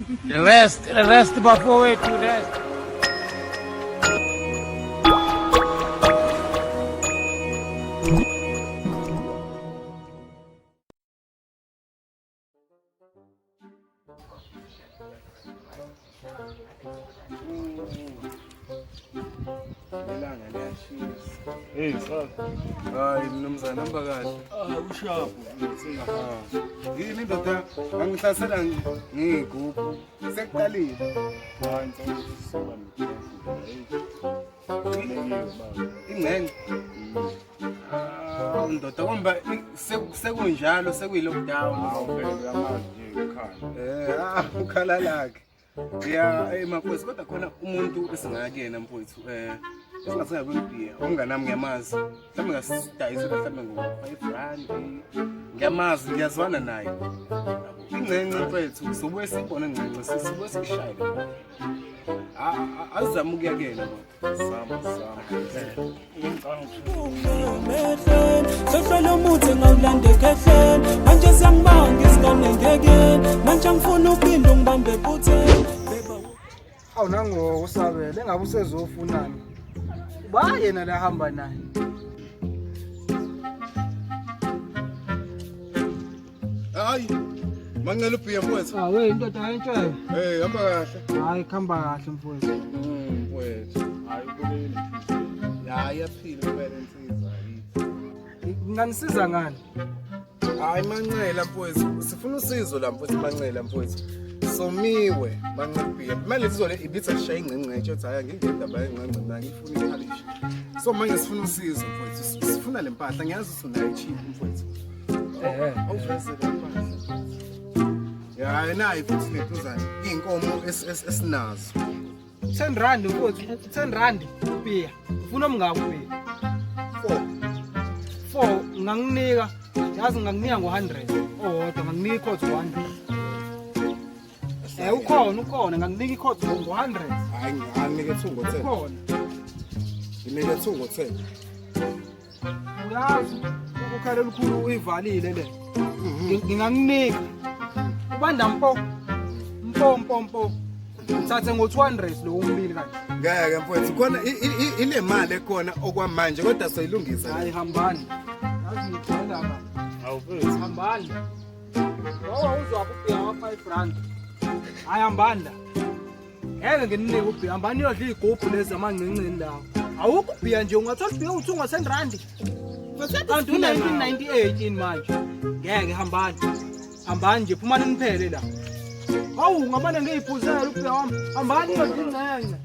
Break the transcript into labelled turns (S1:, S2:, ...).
S1: Rest, rest bafowethu, rest.
S2: Ilanga liyashisa.
S3: Hey, sir.
S2: Hayi mnumzane hamba kahle.
S3: Ah, ushapu.
S2: Yini indoda angihlasela ngiyigubhu. Sekuqalile.
S3: Hayi, ngicela ukuthi siba nekhefu. Hey. Ngeke baba.
S2: Ingxenxe. Hawu ndoda komba sekunjalo sekuyi-lockdown.
S3: Hawu phela uyamazi nje ukhala.
S2: Eh, ah, ukhala lakhe. Ya, eh mafowethu kodwa khona umuntu esingaya kuyena mfowethu eh esingathenga kwibhiya umngane wami ngiyamazi. Mhlawumbe ngasidayisela mhlawumbe ngo-5 rand. Ngiyamazi, ngiyazwana naye. Yabo, Ingxenxe mfowethu, sobuye sibone ingxenxe, sibuye sikushayele. Azame ukuya kuyena kodwa.
S3: Zama, zama. Ngicanga
S4: Hlohlo lomuthi ngawulanda ekhehleni manje siyangibanga isigane ngekeni manje ngifuna uphinde ungibambe ephutheni.
S5: Awu nango usabele engabe usezofunani. Uba yena la hamba naye.
S2: Hayi. Mancela ubhiya mfowethu.
S5: Ah we indoda ayintshela.
S2: Hey, hamba kahle.
S5: Hayi khamba kahle mfowethu.
S2: Mfowethu.
S3: Hayi kuleli.
S2: Ya, iyaphila impela insizwa yithi.
S5: Nginganisiza ngani?
S2: Hayi Mancela mfowethu, sifuna usizo la mfowethu Mancela mfowethu. Somiwe Mancela ubhiya. Manje insizwa le ibithi ashaye ingcengcetshe ethi hayi ngingedaba yengcengce mina ngifuna iphalishi. So manje sifuna usizo mfowethu, sifuna le mpahla ngiyazi ukuthi unayo cheap mfowethu.
S5: Eh.
S2: Awuveze le mpahla. Ya, nayi futhi lentuzana. Iy'nkomo esinazo.
S5: 10 rand mfowethu, 10 rand ubhiya. Ufuna omngaka ubhiya?
S2: 4.
S5: 4 ngingakunika. Yazi ngingakunika ngo-100 owodwa, ngingakunika ikhotho ngo-100. Eh ukhona ukhona ngingakunika ikhotho ngo-100.
S2: Hayi nginike 2 ngo-10.
S5: Ukhona.
S2: Nginike 2 ngo-10.
S5: Uyazi ukukhala olukhulu uyivalile le. Ngingakunika. Ubanda mpo. Mpo mpo mpo. Uthathe ngo-200 lo umbili kanje.
S2: Ngeke mfowethu khona ile mali ekhona okwamanje kodwa soyilungisa.
S5: Hayi hambani. Yazi ngijwayela kabi.
S3: Hawu mfethu.
S5: Hambani. Wawa uzwaphi ubhiya wa-5 rand. Hayi hambani la. Ngeke ngininike ubhiya. Hambani niyodla iy'gubhu lezi amancinci lawo. Awukho ubhiya nje ungathola ubhiya uthi ungo-10 rand. Kanti u-1998 yini manje? Ngeke hambani. Hambani nje phumani niphele la. Hawu ngamane ngiyiphuzele ubhiya wami. Hambani niyodla ingcenge.